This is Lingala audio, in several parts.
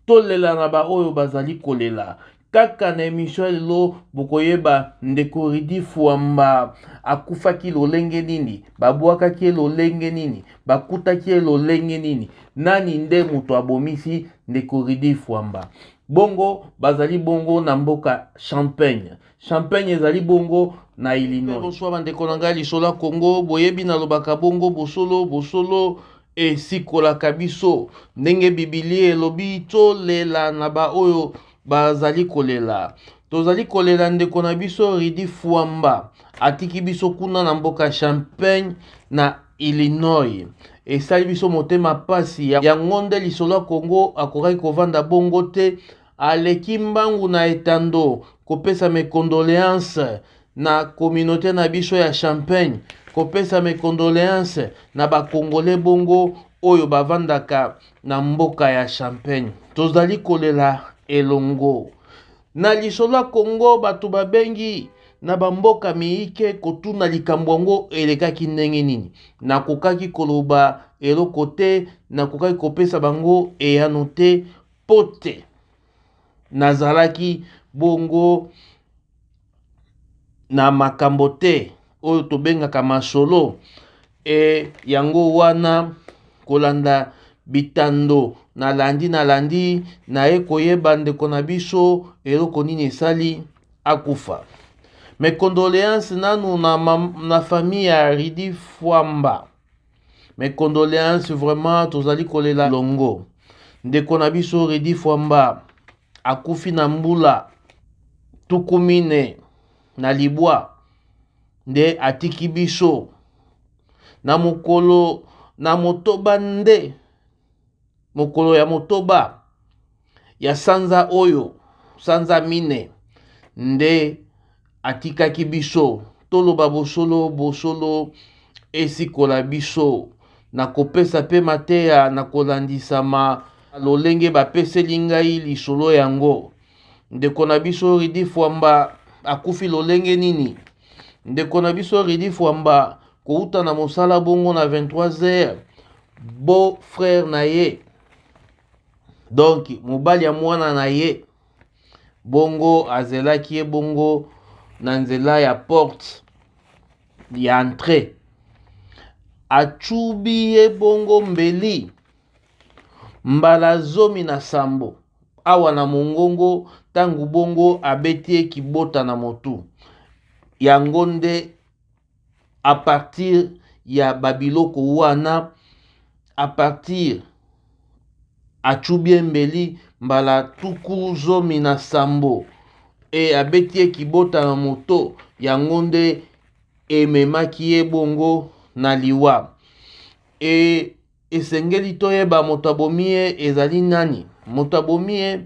Tolela na baoyo bazali kolela. Kaka na emission ya lelo bokoyeba ndeko Ridi Fuamba akufaki lolenge nini, babwakaki ye lolenge nini, bakutaki ye lolenge nini, nani nde moto abomisi ndeko Ridi Fuamba. Bongo bazali bongo na mboka Champagne. Champagne ezali bongo na Illinois. Bonsoir bandeko na ngai lisolo ya Congo, boyebi nalobaka bongo bosolo bosolo esikolaka biso ndenge Bibilia elobi tolela na baoyo bazali kolela. Tozali kolela ndeko na biso Ridi Fuamba atiki biso kuna na mboka Champagne na Illinois. Esali biso motema pasi. Yango nde lisolo ya Congo akokaki kovanda bongo te aleki mbangu na etando kopesa mes condoleances na communauté na biso ya Champagne, kopesa mes condoleances na ba Congolais bongo oyo bavandaka na mboka ya Champagne. Tozali kolela elongo. Na lisolo ya Congo bato babengi na bamboka miike kotuna likambo yango elekaki ndenge nini. Nakokaki koloba eloko te, nakokaki kopesa bango eyano te mpo te nazalaki bongo na makambo te oyo tobengaka masolo e yango wana kolanda bitando nalandi nalandi naye koyeba ndeko na biso eloko nini esali akufa. Mes condoléances nanu na, na famille ya Ridi Fwamba. Mes condoléances vraiment tozali kolela longo. Ndeko na biso Ridi Fwamba akufi na mbula 49 nde atiki biso na mokolo na motoba nde mokolo ya motoba ya sanza oyo sanza mine nde atikaki biso. Toloba bosolo bosolo esikola biso na kopesa mpe mateya na kolandisama lolenge bapeseli ngai lisolo yango. Ndeko na biso Ridi Fwamba akufi lolenge nini? Ndeko na biso Ridi Fwamba kouta na mosala bongo na 23 heures, beau frère na ye, donc mobali ya mwana na ye bongo azelaki ye bongo na nzela ya porte ya entrée, acubi ye bongo mbeli mbala 17 awa na mongongo ntango bongo abeti ye kibota na motu. Yango nde a partir ya babiloko wana, a partir acubi ye mbeli mbala 17 e abeti ye kibota na moto, yango nde ememaki ye bongo na liwa. E esengeli toyeba moto abomi ye ezali nani. Moto abomi ye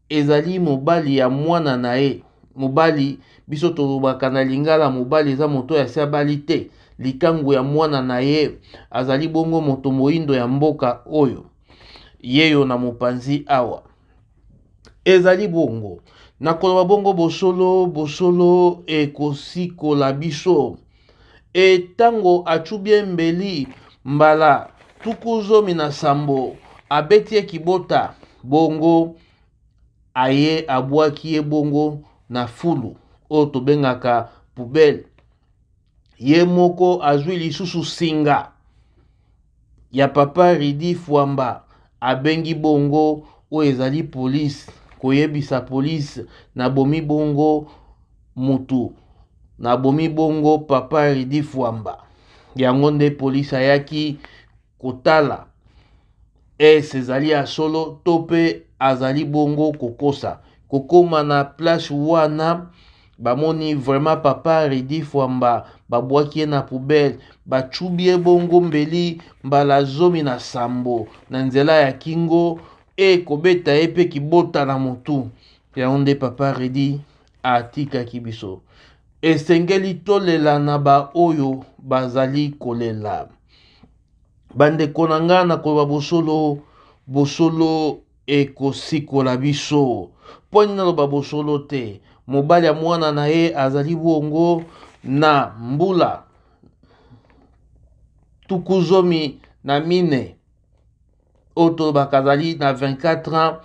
ezali mobali ya mwana na ye. Mobali, biso tolobaka na lingala mobali eza moto oyo asi abali te, likangu ya mwana na ye azali bongo moto moindo ya mboka oyo yeyo na mopanzi awa. Ezali bongo na koloba bongo bosolo bosolo ekosikola biso. E ntango acubi ye mbeli mbala 17 abeti ye kibota bongo aye abwaki ye bongo na fulu oyo tobengaka poubelle. Ye moko azwi lisusu singa ya papa Ridi Fwamba abengi bongo oyo ezali police koyebisa police nabomi bongo mutu nabomi bongo papa Ridi Fwamba. Yango nde police ayaki kotala ese ezali ya solo to pe azali bongo kokosa. Kokoma na place wana bamoni vraiment papa Ridi Fwamba babwaki ye na poubelle, bacubi ye bongo mbeli mbala 17 na nzela ya kingo e kobeta ye pe kibota na motu. Yango nde papa Ridi atikaki biso. Esengeli tolela na ba oyo bazali kolela. Bandeko na nga, nakoloba bosolo bosolo ekosikola biso. Mpo nini naloba bosolo te? Mobali ya mwana na ye azali bongo na mbula 14 oyo tolobaka azali na 24 ans.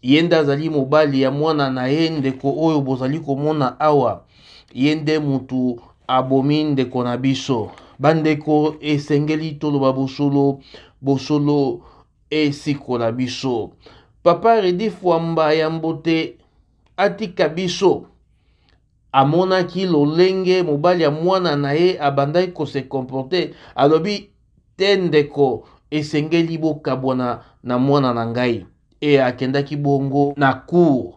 Ye nde azali mobali ya mwana na ye, ndeko oyo bozali komona awa. Ye nde mutu abomi ndeko na biso. Bandeko, esengeli toloba bosolo, bosolo esikola biso. Papa Redi Fwamba yambo te atika biso, amonaki lolenge mobali ya mwana na ye abandaki ko se comporter, alobi te ndeko, esengeli bokabwana na mwana na ngai. E akendaki bongo na cour,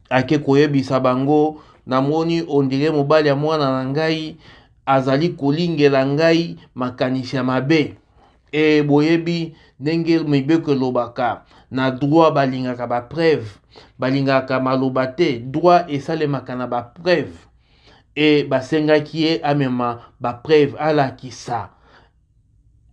ake koyebisa bango, namoni ondire mobali ya mwana na ngai azali kolingela ngai makanisi ya mabe. E boyebi ndenge mibeko elobaka na droit, balingaka ba preuve, balingaka maloba te. Droit esalemaka na ba preuve. E basengaki ye amema ba preuve, alakisa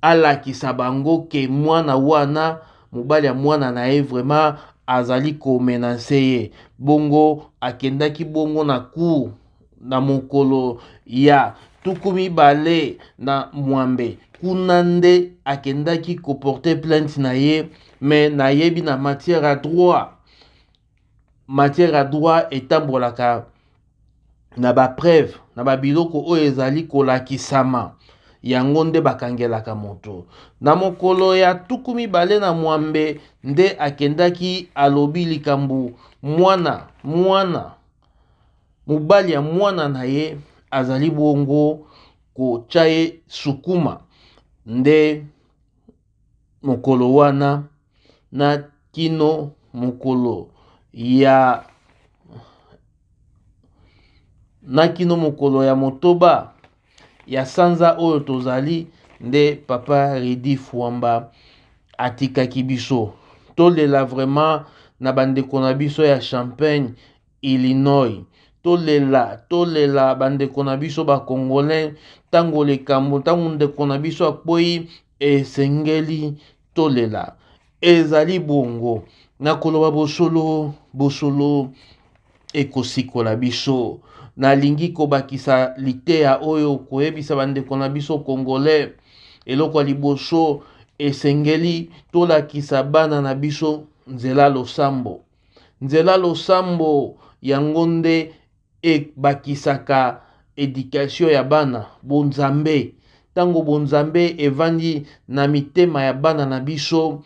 alakisa bango ke mwana wana, mobali ya mwana na ye, vraiment azali komenase ye. Bongo akendaki bongo na cour na mokolo ya 28. Kuna nde akendaki koporter plainte na ye. Me nayebi na matière ya droit, matière ya droit etambolaka na bapreuve, na babiloko oyo ezali kolakisama, yango nde bakangelaka moto. Na mokolo ya 28 nde akendaki, alobi likambo mwana mobali ya mwana na ye azali bongo kotya ye sukuma. Nde mokolo wana na kino mokolo ya na kino mokolo ya 8 ya sanza oyo tozali, nde papa Redi Fwamba atikaki biso. Tolela vraiment na bandeko na biso ya Champagne, Illinois. Tolela, tolela bandeko na biso bacongolais. Ntango likambo, ntango ndeko na biso akwei, esengeli tolela. Ezali bongo na koloba bosolo, bosolo ekosikola biso. Nalingi kobakisa liteya oyo, koyebisa bandeko na biso congolais, eloko ya liboso, esengeli tolakisa bana na biso nzela losambo. Nzela losambo yango nde ebakisaka education ya bana, bonzambe. Ntango bonzambe evandi na mitema ya bana na biso,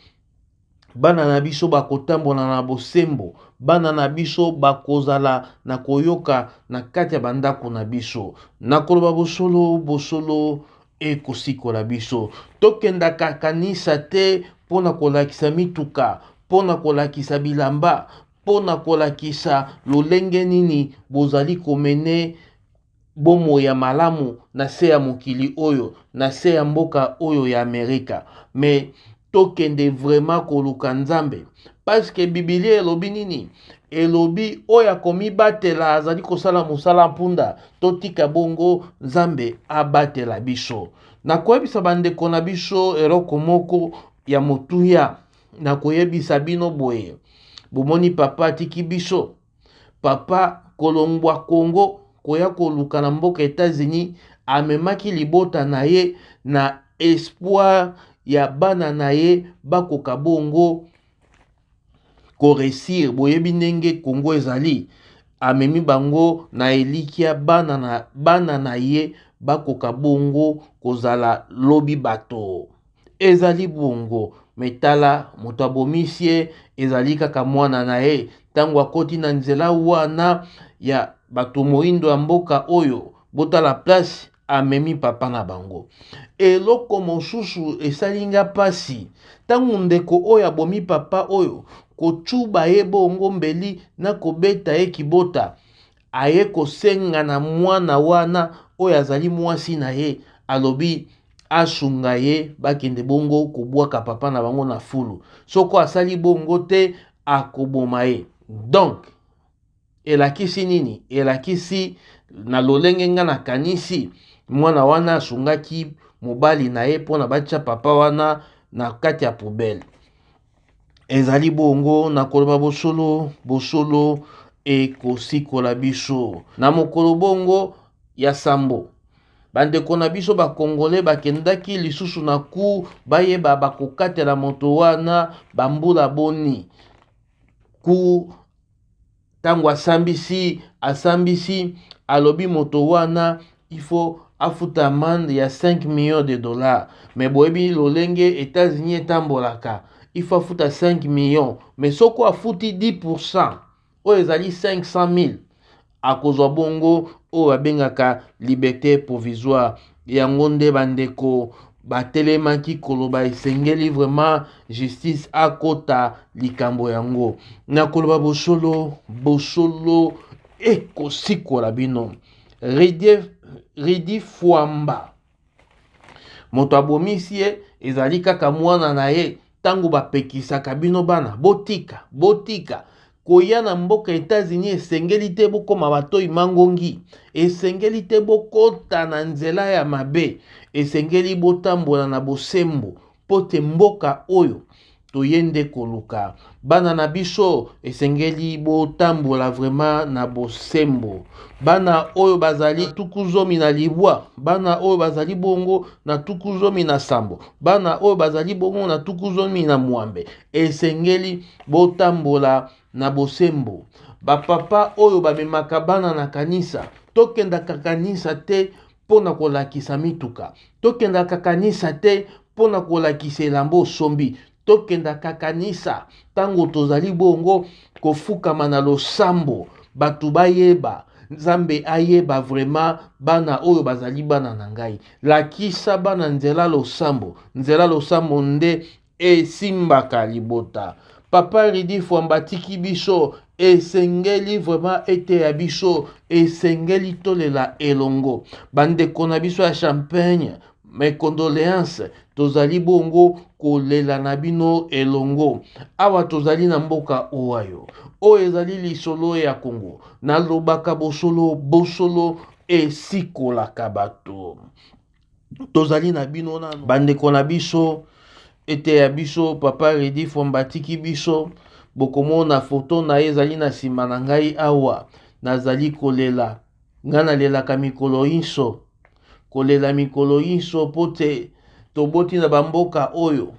bana na biso bakotambola na bosembo, bana na biso bakozala na koyoka na kati ya bandako na biso. Nakoloba bosolo, bosolo ekosikola biso. Tokendaka kanisa te mpo na kolakisa mituka, mpo na kolakisa bilamba, mpo na kolakisa lolenge nini bozali komene bomoi ya malamu na se ya mokili oyo, na se ya mboka oyo ya Amerika. Me tokende vraiment koluka Nzambe, parce que Bibilia elobi nini? Elobi oyo akomibatela azali kosala mosala mpunda. Totika bongo Nzambe abatela biso. Nakoyebisa bandeko na biso eloko moko ya motuya, nakoyebisa bino boye: bomoni papa atiki biso, papa kolongwa Congo koya koluka na mboka États-Unis, amemaki libota na ye na espoir ya bana na ye bakoka bongo koresir. Boyebi ndenge Congo ezali, amemi bango na elikia bana na ye bakoka bongo kozala lobi bato. Ezali bongo, me tala moto abomisi ye ezali kaka mwana na ye. Ntango akoti na nzela wana ya bato moindo ya mboka oyo, botala place amemi papa na bango. Eloko mosusu esali nga mpasi, ntango ndeko oyo abomi papa oyo, kocuba ye bongo mbeli na kobeta ye kibota, aye kosenga na mwana wana oyo azali mwasi na ye, alobi asunga ye bakende bongo kobwaka papa na bango na fulu. Soko asali bongo te, akoboma ye. Donc elakisi nini? Elakisi na lolenge nga nakanisi, mwana wana asungaki mobali na ye mpona batya papa wana na kati ya poubelle. Ezali bongo na koloba bosolo, bosolo ekosikola biso. Na mokolo bongo ya sambo, bandeko na biso bakongole bakendaki lisusu na cour, bayeba bakokatela moto wana bambula boni. Cour ntango asambisi, asambisi, alobi moto wana il faut afuta amende ya 5 millions de dollars. Mais boyebi lolenge États-Unis etambolaka, il faut afuta 5 millions, mais soko afuti 10%, oyo ezali 500 000, akozwa bongo oyo babengaka liberté provisoire. Yango nde bandeko batelemaki koloba esengeli vraiment justice akota likambo yango. Na koloba bosolo, bosolo ekosikola bino. Ridi Fwamba, moto abomisi ye ezali kaka mwana na ye. Ntango bapekisaka bino bana, botika, botika koya na mboka Etats-Unis, esengeli te bokoma batoi mangongi, esengeli te bokota na nzela ya mabe, esengeli botambola na bosembo, mpo te mboka oyo toye nde koluka bana na biso, esengeli botambola vraiment na bosembo. Bana oyo bazali 19, bana oyo bazali bongo na 17, bana oyo bazali bongo na 18, esengeli botambola na bosembo. Bapapa oyo bamemaka bana na kanisa, tokendaka kanisa te mpo na kolakisa mituka, tokendaka kanisa te mpo na kolakisa elamba osombi, tokendaka kanisa ntango tozali bongo kofukama na losambo, bato bayeba, Nzambe ayeba vraiment bana oyo bazali bana na ngai. Lakisa bana nzela losambo, nzela losambo nde esimbaka libota. Papa Ridi Fwamba atiki biso, esengeli vraiment eteya biso, esengeli tolela elongo. Bandeko na biso ya Champagne, mes condoléances, tozali bongo kolela na bino elongo. Awa tozali na mboka Ohio, oyo ezali lisolo ya Congo. Nalobaka bosolo, bosolo esikolaka bato. Tozali na bino nano bandeko na biso, eteya biso. Papa Redi Fwamba atiki biso, bokomona foto na ye ezali na nsima na ngai awa. Nazali kolela, ngai nalelaka mikolo inso, kolela mikolo inso, mpo te toboti na bamboka oyo.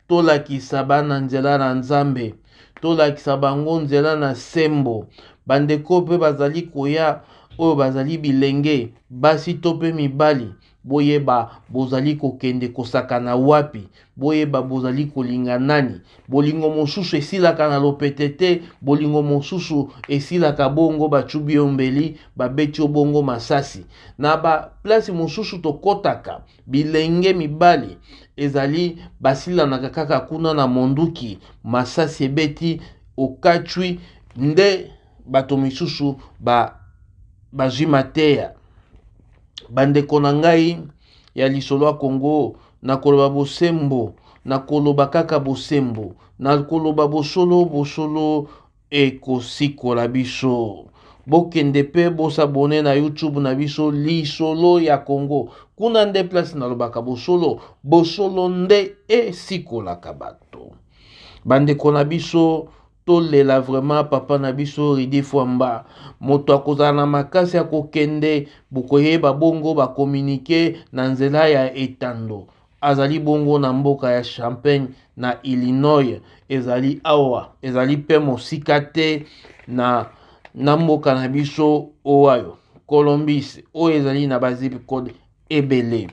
Tolakisa bana nzela na Nzambe, tolakisa bango nzela na sembo. Bandeko mpe bazali koya, oyo bazali bilenge basi to mpe mibali, boyeba bozali kokende kosakana wapi, boyeba bozali kolinga nani. Bolingo mosusu esilaka na lopete te, bolingo mosusu esilaka bongo bacubi yo mbeli, babeti yo bongo masasi. Na baplace mosusu tokɔtaka, bilenge mibali ezali basilanaka kaka kuna na monduki, masasi ebeti, okacwi nde bato misusu bazwi mateya. Bandeko na ngai ya lisolo ya Kongo, nakoloba bosembo, nakoloba kaka bosembo, nakoloba bosolo, bosolo ekosikola biso. Bokende mpe bosabone na YouTube na biso Lisolo ya Kongo, kuna nde place nalobaka bosolo, bosolo nde esikolaka bato. Bandeko na biso, tolela vraiment papa na biso Ridi Fwamba. Moto akozala na makasi ya kokende, bokoyeba bongo bakomunike na nzela ya etando. Azali bongo na mboka ya Champagne na Illinois, ezali awa, ezali mpe mosika te na mboka na biso Ohio, Columbus, oyo ezali na bazip code ebele.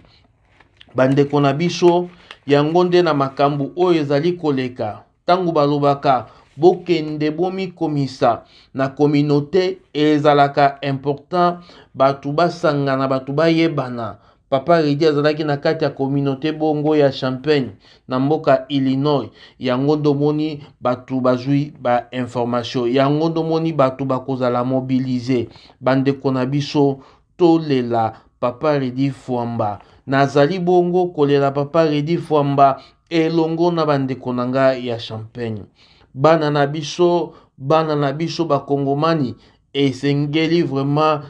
Bandeko na biso, yango nde na makambo oyo ezali koleka. Ntango balobaka bokende bomikomisa na communauté, ezalaka important bato basangana, bato bayebana. Papa Ridi azalaki na kati ya communauté bongo ya Champagne na mboka Illinois. Yango ndomoni bato bazwi ba information, yango ndomoni bato bakozala mobilize. Bandeko na biso, tolela papa Redi Fwamba. Nazali bongo kolela papa Redi Fwamba elongo na bandeko na ngai ya Champagne. Bana na biso, bana na biso bakongomani, esengeli vraiment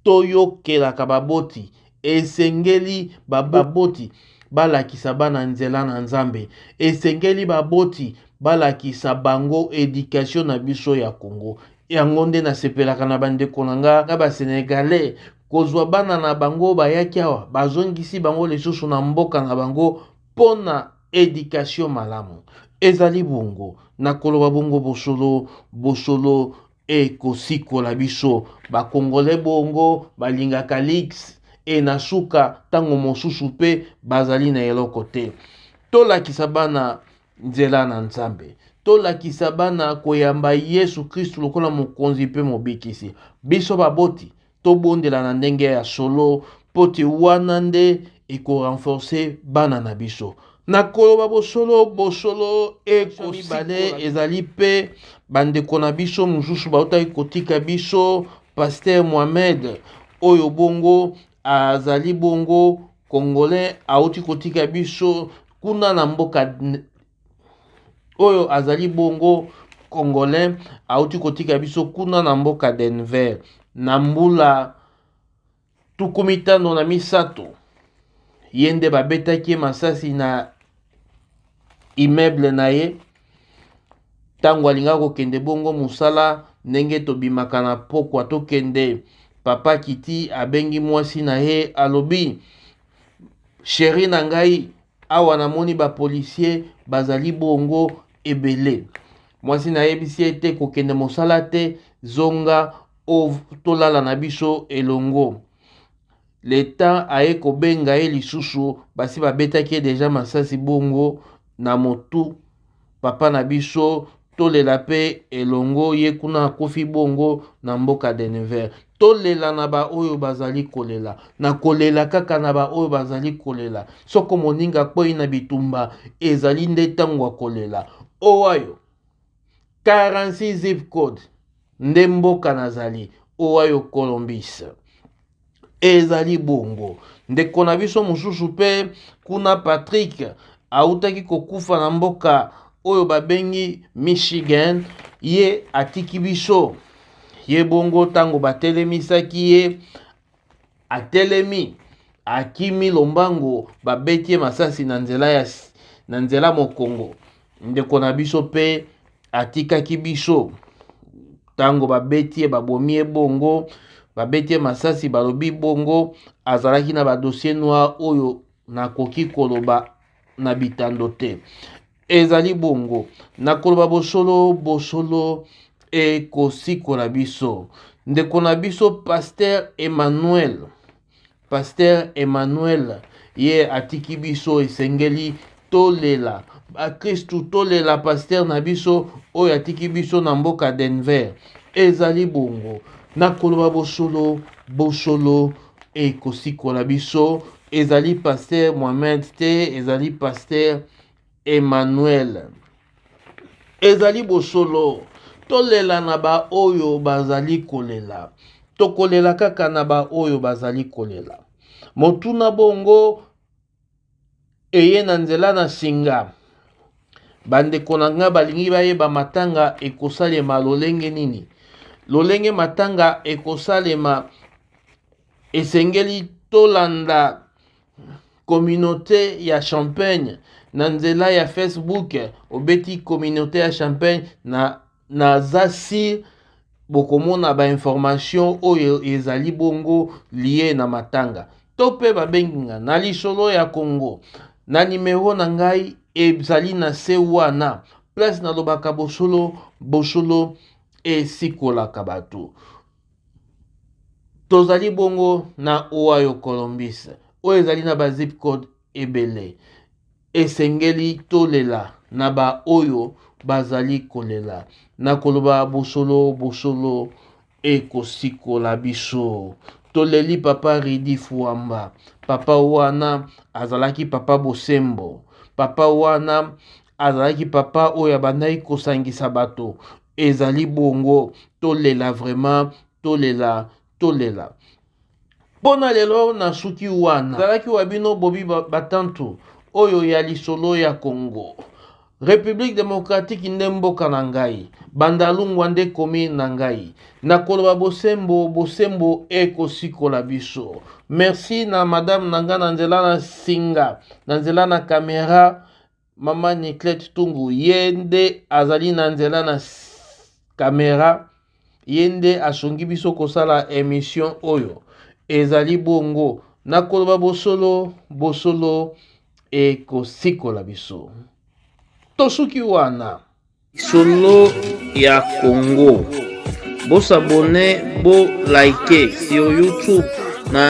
toyokelaka baboti, esengeli baboti balakisa bana nzela na Nzambe, esengeli baboti balakisa bango education na biso ya Congo. Yango nde nasepelaka na bandeko na nga na basenegalais kozwa bana na bango bayaki awa, bazongisi bango lisusu na mboka na bango mpo na education malamu. Ezali bongo na koloba bongo bosolo, bosolo ekosikola biso. Ba Congolais bongo balingaka lix e na suka ntango mosusu mpe bazali na eloko te. Tolakisa bana nzela na Nzambe, tolakisa bana koyamba Yesu Kristu lokola mokonzi mpe mobikisi. Biso baboti tobondela na ndenge ya solo mpo te wana nde ekorenforce bana na biso. Na koloba bosolo, bosolo ekosikola. Ezali mpe bandeko na biso mosusu bautaki kotika biso, Pasteur Mohamed oyo bongo azali bongo Congolais, auti kotika biso kuna na mboka oyo azali bongo Congolais, auti kotika biso kuna na mboka Denver na mbula 53. Ye nde babetaki ye masasi na immeuble na ye ntango alingaka kokende bongo mosala. Ndenge tobimaka na pokwa tokende, papa kiti abengi mwasi na ye, alobi: "Chérie na ngai, awa namoni bapolisier bazali bongo ebele." Mwasi nayebisi ye te kokende mosala te, zonga tolala na biso elongo. Leta aye kobenga ye lisusu, basi babetaki ye deja masasi bongo na motu. Papa na biso, tolela mpe elongo, ye kuna akufi bongo na mboka Denver. Tolela na baoyo bazali kolela, na kolela kaka na baoyo bazali kolela. Soko moninga akwei na bitumba, ezali nde ntango ya kolela. Ohio 46 zip code nde mboka nazali, Ohio Columbus. Ezali bongo ndeko na biso mosusu mpe kuna, Patrick, autaki kokufa na mboka oyo babengi Michigan. Ye atiki biso. Ye bongo ntango batelemisaki ye, atelemi, akimi lombango, babeti ye masasi na nzela ya na nzela mokongo. Ndeko na biso mpe atikaki biso. Ntango babeti ye, babomi ye bongo, babeti ye masasi, balobi bongo azalaki na badossier noir oyo nakoki koloba na bitando te. Ezali bongo na koloba bosolo, bosolo ekosikola biso. Ndeko na biso Pasteur Emmanuel, Pasteur Emmanuel, ye atiki biso. Esengeli tolela bakristu, tolela pasteur na biso oyo atiki biso na mboka Denver. Ezali bongo na koloba bosolo, bosolo ekosikola biso. Ezali Pasteur Mohamed te, ezali Pasteur Emmanuel. Ezali bosolo, tolela na baoyo bazali kolela, tokolela kaka na baoyo bazali kolela. Motuna bongo eye na nzela na singa, bandeko na ngai balingi bayeba matanga ekosalema lolenge nini. Lolenge matanga ekosalema, esengeli tolanda communauté ya Champagne na nzela ya Facebook. Obeti communauté ya Champagne na naza sir, bokomona bainformation oyo ezali bongo lié na matanga. To mpe babengi nga na Lisolo ya Congo na nimero na ngai ezali na se wana, place nalobaka bosolo, bosolo esikolaka bato. Tozali bongo na Ohio Columbus oyo ezali na bazip code ebele. Esengeli tolela na baoyo bazali kolela, na koloba bosolo, bosolo ekosikola biso. Toleli papa Ridi Fuamba. Papa wana azalaki papa bosembo, papa wana azalaki papa oyo abandaki kosangisa bato. Ezali bongo tolela, vraiment tolela, tolela. Mpo na lelo nasuki wana. Ezalaki wa bino Bobi Batantu oyo ya Lisolo ya Congo. République démocratique nde mboka na ngai, Bandalungwa nde komi na ngai. Nakoloba bosembo, bosembo ekosikola biso. Merci na madame na ngai na nzela na singa, na nzela na kamera, mama Niclette Tungu. Ye nde azali na nzela na kamera, ye nde asongi biso kosala émission oyo. Ezali bongo nakoloba bosolo, bosolo ekosikola biso. Tosuki wana. Lisolo ya Congo. Bo s'abonner, bo liker sur YouTube.